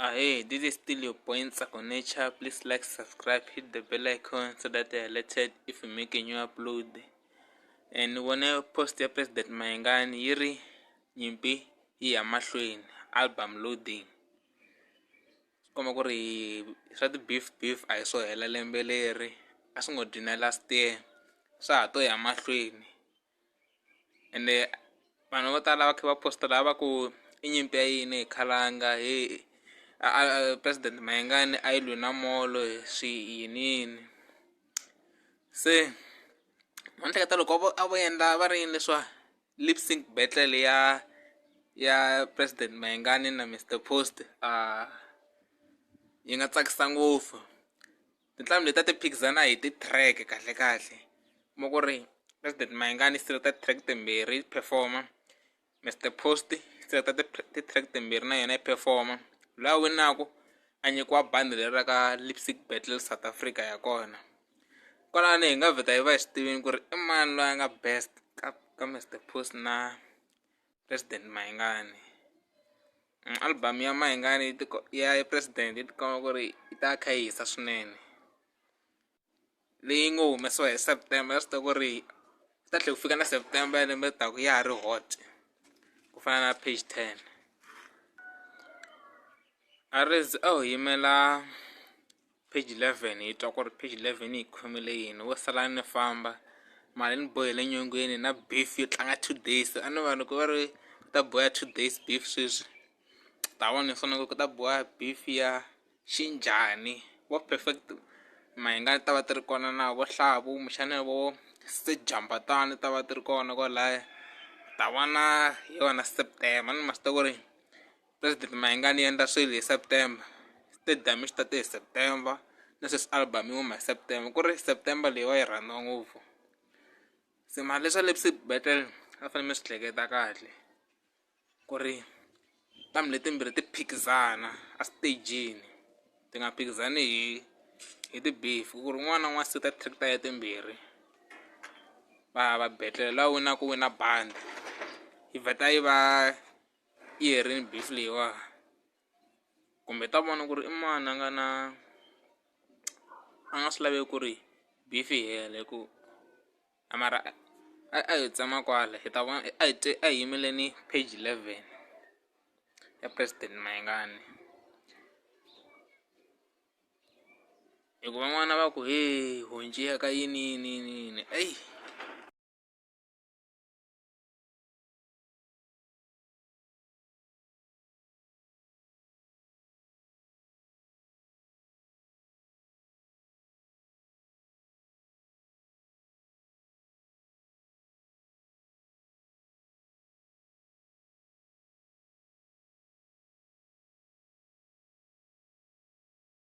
Ahee, this is still your boy Ntsako Nature. Please like, subscribe, hit the bell icon so that you're alerted if we make a new upload. And ni vone post ya President Mayengani yi ri nyimpi yi ya mahlweni album loading. Swi komba ku ri swa ti-beef beef a hi swo hela lembe leri a swi ngo dyi na last year swa ha to ya mahlweni. Ende vanhu vo tala va kha va post-a la va ku i nyimpi ya yini hi khalanga he president Mayengani a yi lwi na molo swi yini yini se ni hleketa loko a vo endla va ri yini leswiwa lip sync battle ya ya president Mayengani na Mister Post a yi nga tsakisa ngopfu. Tinqambi leti a ti phikizana hi ti-track kahlekahle kuma ku ri President Mayengani yi select-a ti-track timbirhi yi perform-a Mister Post yi select-a ti-track timbirhi na yona yi perform-a loyi a winaku a nyikiwa bandi leri ra ka Lipstick Battle South Africa ya kona kwalano hi nga vheta hi va hi swi tivini ku ri i mani loyi a nga best ka ka Mister Post na President Mayengani. Album ya Mayengani yi ya President yi tikomba ku ri yi ta kha yi hisa swinene leyi ngo humesiwa hi September ya swi tiva ku ri ta tlhela ku fika na September ya lembe leri taka ya ha ri hot ku fana na page ten. A ri ze a ho yimela page 11 hi twa ku ri page 11 yi hi khomele yini wo sala ni famba mali ni bohe le nyongeni na beef yo tlanga 2 days a ni vanhu ku va ri ta boha 2 days beef sweswi ta vona swona ku ta boha beef ya xinjhani vo perfect Mayengani ta va ti ri kona na vo Hlavu kumbexana vo Sejambatana ta va ti ri kona kwalaya ta vona hi yona September a ni ma swi tiva ku ri President Mayengani yi endla swilo hi September stadium xi tate hi September na sweswi album yi huma hi September ku ri September leyi wa yi rhandza ngopfu se mara leswa Lipstick Battle a fanele mi swi hleketa kahle ku ri tinqambi letimbirhi ti phikizana a xitejini ti nga phikizani hi hi ti-beef ku ri un'wana na un'wana suit track ta yena timbirhi va va betlela loyi a winaku u wina bandi yi vheta yi va yi herile beef leyiwani kumbe ta vona ku ri i mani a nga na a nga swi laveki ku ri beef yi hela hi ku a mara a hi tsema kwala hi ta vona a hi a hi yimeleni page 11 ya president Mayengani. Hikuva van'wana va ku he honci ya ka yini yini yini.